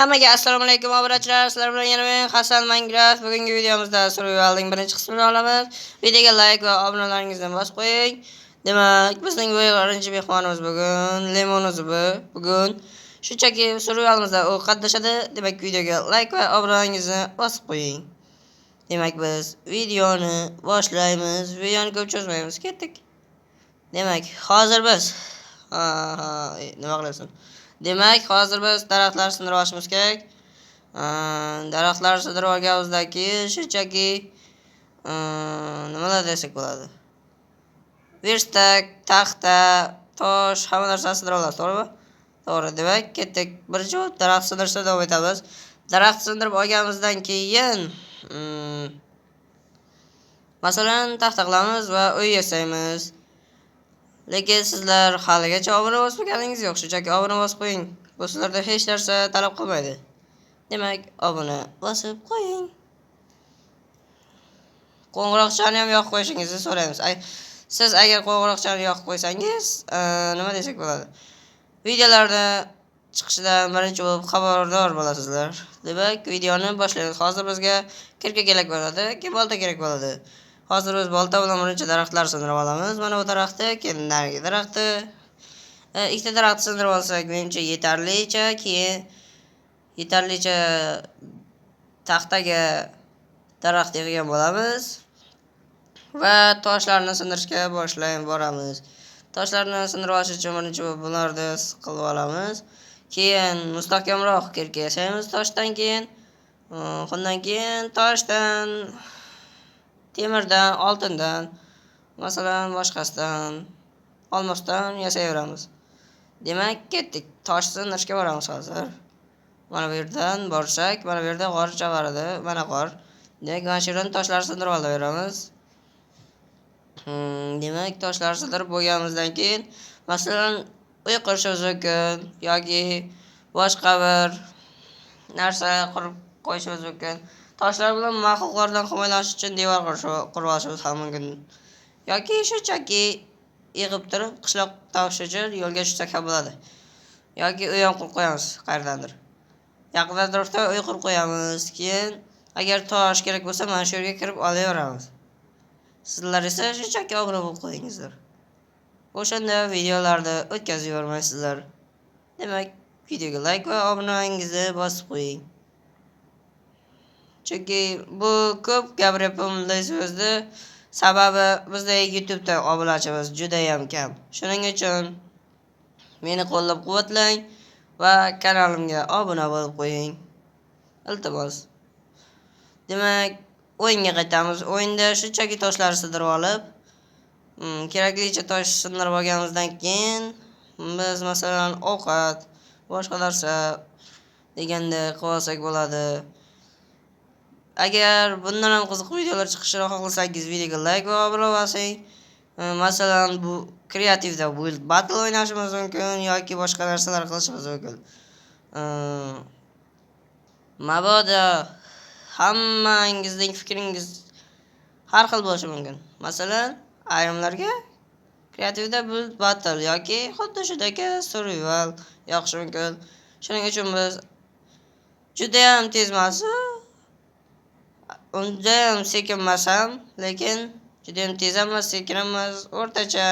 Hammaga assalomu alaykum, obunachilar. Sizlar bilan yana men, Hasan Minecraft. Bugungi videomizda survivalning birinchi qismini olamiz. Videoga like va obunalaringizni bosib qo'ying. Demak, bizning bu birinchi mehmonimiz bugun Lemon o'zi. Bugun shunchaki survivalimizda u qatnashadi. Demak, videoga like va obunalaringizni bosib qo'ying. Demak, biz videoni boshlaymiz. Videoni ko'p cho'zmaymiz. Ketdik. Demak, hozir biz ha, nima qilyapsan? Demak, hozir biz daraxtlar sindirib olishimiz kerak. Daraxtlar sindirib olganimizdan keyin shunchaki nimalar desak bo'ladi? Verstak, taxta, tosh, hamma narsani sindirib olamiz, to'g'rimi? To'g'ri, demak, ketdik. Birinchi bo'lib daraxt sindirishda davom etamiz. Daraxt sindirib olganimizdan keyin masalan, taxta qilamiz va uy yasaymiz. Lekin sizlar haligacha obuna bosmaganingiz yo'q. Shunchaki obuna bosib qo'ying. Bu sizlardan hech narsa talab qilmaydi. Demak, obuna bosib qo'ying. Qo'ng'iroqchani ham yoqib qo'yishingizni so'raymiz. Siz agar qo'ng'iroqchani yoqib qo'ysangiz, nima desak bo'ladi? Videolarni chiqishidan birinchi bo'lib xabardor bo'lasizlar. Demak, videoni boshlaymiz. Hozir bizga kirka kerak bo'ladi, keyin bolta kerak bo'ladi. Hozir biz bolta bilan birinchi daraxtlar sindirib olamiz. Mana bu daraxtni, keyin narigi daraxtni. Ikkita daraxt sindirib olsak, menimcha yetarlicha, keyin yetarlicha taxtaga daraxt yig'gan bo'lamiz. Va toshlarni sindirishga boshlaymiz, boramiz. Toshlarni sindirib olish uchun birinchi bularni qilib olamiz. Keyin mustahkamroq kirka yasaymiz toshdan keyin. Undan keyin toshdan, temirdan, oltindan, masalan, boshqasidan, olmosdan yasayveramiz. Demak, ketdik. Tosh sindirishga boramiz hozir. Mana bu yerdan borsak, mana bu yerda g'orcha bor edi. Mana g'or. Demak, mana shu yerdan toshlarni sindirib olaveramiz. Demak, toshlarni sindirib bo'lganimizdan keyin, masalan, uy qurishimiz mumkin yoki boshqa bir narsa qurib qo'yishimiz mumkin. Toshlar bilan maxluqlardan himoyalanish uchun devor qurib olishimiz ham mumkin. Yoki shunchaki yig'ib turib qishloq topish uchun yo'lga tushsak ham bo'ladi. Yoki uy ham qurib qo'yamiz qayerdandir. Yaqin atrofda uy qurib qo'yamiz. Keyin agar tosh kerak bo'lsa, mana shu yerga kirib olaveramiz. Sizlar esa shunchaki obuna bo'lib qo'yingizlar. O'shanda videolarni o'tkazib yubormaysizlar. Demak, videoga like va obunangizni bosib qo'ying. Chunki bu ko'p gapiryapman bunday so'zni. Sababi bizda YouTube'da obunachimiz juda ham kam. Shuning uchun meni qo'llab-quvvatlang va kanalimga obuna bo'lib qo'ying. Iltimos. Demak, o'yinga qaytamiz. O'yinda shunchaki toshlarni sindirib olib, keraklicha tosh sindirib olganimizdan keyin biz, masalan, ovqat, boshqa narsa deganda qilib olsak bo'ladi. Agar bundan ham qiziq videolar chiqishini xohlasangiz, videoga like va obuna bosing. Masalan, bu kreativda build battle o'ynashimiz mumkin yoki boshqa narsalar qilishimiz mumkin. Mabodo hammangizning fikringiz har xil bo'lishi mumkin. Masalan, ayrimlarga kreativda build battle yoki xuddi shundagi survival yoqishi mumkin. Shuning uchun biz juda ham tez emas, unda ham sekin emas ham, lekin juda ham tez emas, sekin emas, o'rtacha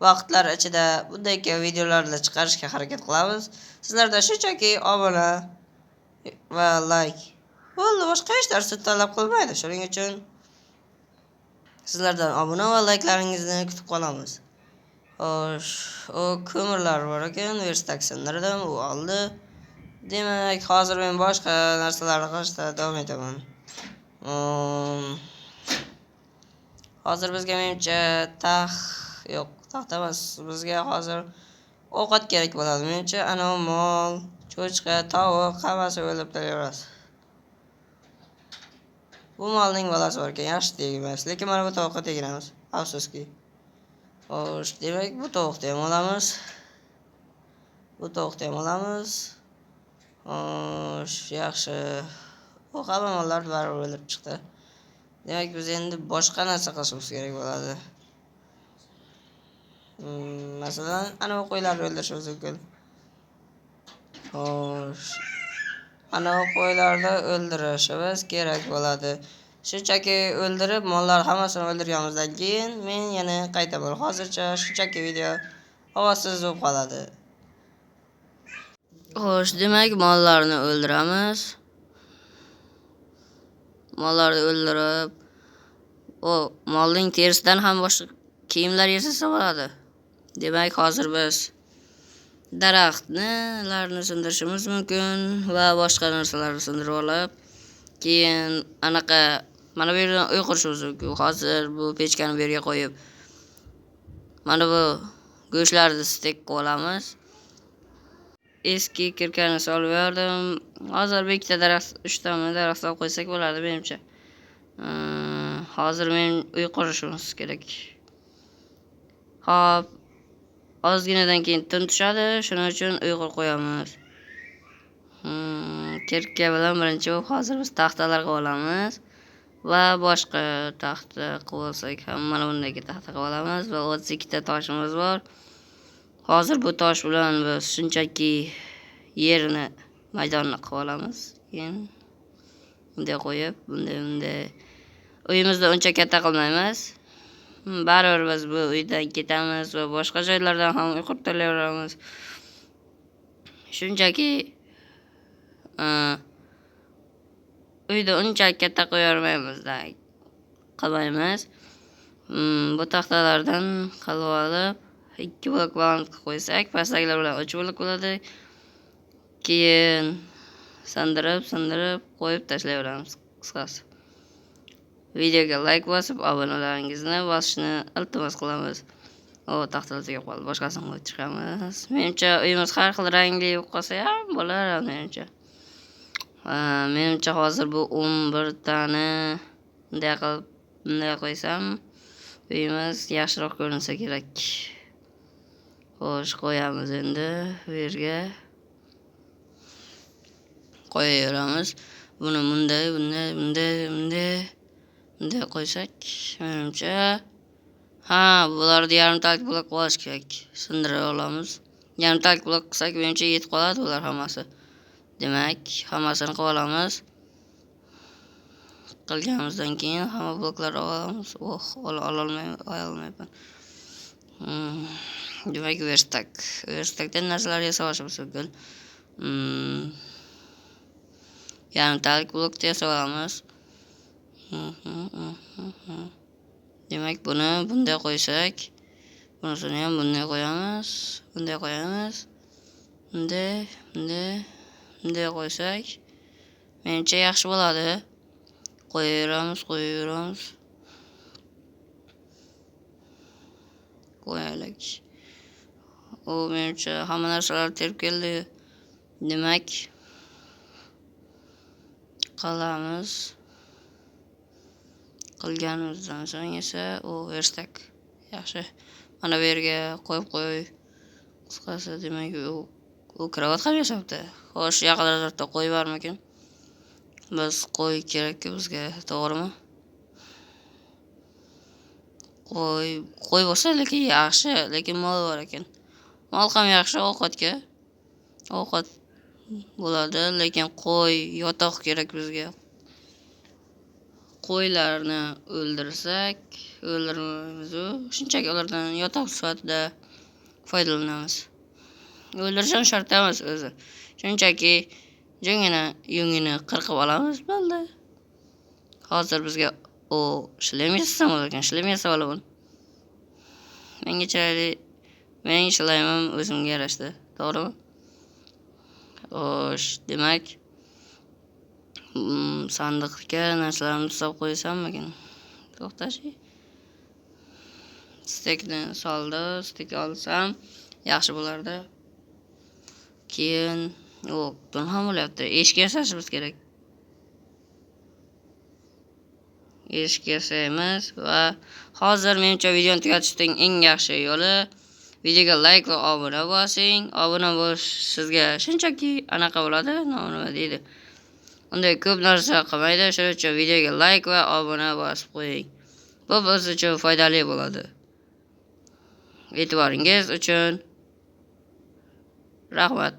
vaqtlar ichida bunday videolarni chiqarishga harakat qilamiz. Sizlarda shunchaki obuna va like. Bo'ldi, boshqa hech narsa talab qilmaydi. Shuning uchun sizlardan obuna va layklaringizni kutib qolamiz. Xo'sh, u ko'mirlar bor ekan, verstak sindirdim, u oldi. Demak, hozir men boshqa narsalarni qilishda davom etaman. Hozir bizga, menimcha, yo'q, taxta emas. Bizga hozir ovqat kerak bo'ladi. Menimcha, ana mol, cho'chqa, tovuq hammasi o'lib turaveradi. Bu molning bolasi bor ekan, yaxshi tegmas. Lekin mana bu tovuqqa teginamiz. Afsuski. Xo'sh, demak, bu tovuqni ham olamiz. Bu tovuqni ham olamiz. Xo'sh, yaxshi. Bu hamma mollar baribir o'lib chiqdi. Demak, biz endi boshqa narsa qilishimiz kerak bo'ladi. Masalan, ana bu qo'ylarni o'ldirishimiz mumkin. Xo'sh. Mana bu qo'ylarni o'ldirishimiz kerak bo'ladi. Shunchaki o'ldirib, mollar hammasini o'ldirganimizdan keyin men yana qaytaman. Hozircha shunchaki video ovozsiz bo'lib qoladi. Xo'sh, demak mollarni o'ldiramiz. Mollarni o'ldirib, o molning terisidan ham boshqa kiyimlar yasasa bo'ladi. Demak, hozir biz daraxtlarni sindirishimiz mumkin va boshqa narsalarni sindirib olib, keyin anaqa mana bu yerdan uy qurishimiz mumkin. Hozir bu pechkani bu yerga qo'yib, mana bu go'shtlarni stek qilib olamiz. Eski kirkani solib berdim. Hozir bir ikkita daraxt, uchtami daraxt solib qo'ysak bo'ladi menimcha. Hozir men uy qurishimiz kerak. Xo'p, ozginadan keyin tun tushadi, shuning uchun uy qurib qo'yamiz. Kirka bilan birinchi bo'lib hozir biz taxtalar qilib olamiz va boshqa taxta qilib olsak ham mana bundagi taxta qilib olamiz va 32 ta toshimiz bor. Hozir bu tosh bilan biz shunchaki yerini, maydonni qilib olamiz. Keyin bunday qo'yib, bunday uyimizni uncha katta qilmaymiz. Baribir biz bu uydan ketamiz va boshqa joylardan ham uy qurib tayyorlaymiz. Shunchaki uyni uncha katta qo'yolmaymiz-da, qilmaymiz. Bu taxtalardan qilib olib 2 blok baland qilib qo'ysak, pastdagilar bilan 3 blok bo'ladi. Keyin sindirib qo'yib tashlayveramiz qisqasi. Videoga like bosib, abonalaringizni bosishni iltimos qilamiz. O, taxtalar tugab qoldi. Boshqasini qo'yib chiqamiz. Menimcha uyimiz har xil rangli bo'lib qolsa ham bo'lar menimcha. Menimcha hozir bu 11 tani bunday qilib, bunday qo'ysam uyimiz yaxshiroq ko'rinsa kerak. Xo'sh, qo'yamiz endi bu yerga. Qo'yaveramiz. Buni bunday, bunday, bunday, bunday, bunday qo'ysak, menimcha, ha, bularni yarimtalik blok qilib olish kerak. Sindirib olamiz. Yarimtalik blok qilsak, menimcha yetib qoladi bular hammasi. Demak, hammasini qilib olamiz. Qilganimizdan keyin hamma bloklarni olamiz. Oh, ololmayman. Demak, verstak. Verstakdan narsalar yasab olishimiz mumkin. Yarimtalik blokda yasab olamiz. Demak, buni bunday qo'ysak, bunisini ham bunday qo'yamiz, bunday qo'yamiz. Bunday, bunday, bunday qo'ysak, menimcha yaxshi bo'ladi. Qo'yaveramiz, qo'yaveramiz. Qo'yaylik. U menimcha hamma narsalar terib keldi. Demak, qilamiz. Qilganimizdan so'ng esa u verstak. Yaxshi. Mana bu yerga qo'yib qo'y. Qisqasi, demak, u kravat ham yasabdi. Xo'sh, yaqin atrofda qo'y bormikin? Biz qo'y kerak-ku bizga, to'g'rimi? Qo'y bo'lsa lekin yaxshi, lekin mol bor ekan. Mol ham yaxshi ovqatga. Ovqat bo'ladi, lekin qo'y yotoq kerak bizga. Qo'ylarni o'ldirsak, o'ldirmaymiz u. Shunchaki ulardan yotoq sifatida foydalanamiz. O'ldirish ham shart emas o'zi. Shunchaki jungini, yungini qirqib olamiz, bo'ldi. Hozir bizga o shlem yasasam bo'lar ekan, shlem yasab olaman. Menga chiroyli, mening shlemim o'zimga yarashdi, to'g'rimi? Xo'sh, demak, sandiqga narsalarni solib qo'ysammikin? To'xtashi. Stekni soldi, stek olsam yaxshi bo'lardi. Keyin, o, tun ham bo'lyapti. Eshik yasashimiz kerak. Eshik yasaymiz va hozir menimcha videoni tugatishning eng yaxshi yo'li videoga like va obuna bosing. Obuna bo'lish sizga shunchaki anaqa bo'ladi, nima deydi. Unday ko'p narsa qilmaydi, shuning uchun videoga like va obuna bosib qo'ying. Bu biz uchun foydali bo'ladi. E'tiboringiz uchun rahmat.